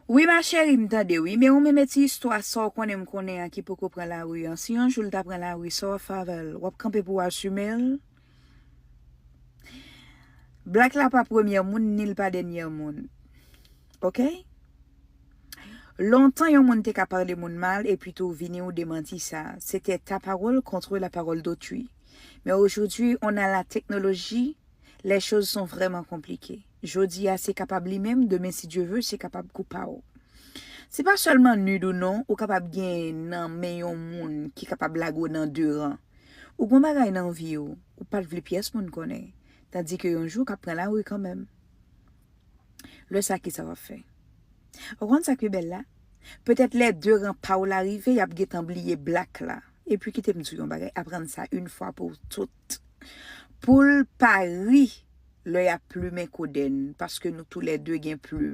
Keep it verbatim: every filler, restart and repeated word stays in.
Wi, ma chérie, m tande, wi. Men ou menm, e ti istwa sa w konnen m konnen an ki poko pran lari an. Si yon jou l ta pran lari, sa w ap fè avè l? W ap kanpe pou w asime l? Black la pa premyè moun, ni l pa dènyè moun. Oke? Lontan, yon moun te ka pale moun mal, epi tou vini ou demanti sa. C'était ta parole contre la parole d'autrui. Mais aujourd'hui, on a la technologie, les choses sont vraiment compliquées. Jodi a, se kapab li menm, demen, si Dye ve, se kapab kou pa w. Se pa sèlman nud ou non, ou kapab gen nan men yon moun ki kapab lage w nan de ran. Ou gon bagay nan vi w, ou pa t vle pyès moun konnen, tandike yon jou w ka pran lari kanmenm. Lè sa, ki sa w ap fè? Ou konn sa k pi bèl la? Petèt lè de ran pa w la rive, y ap gentan bliye Black la. Epi kite m di w yon bagay, aprann sa yon fwa pou tout. Poul pa ri lè y ap plimen kodenn, paske nou toulède gen plim.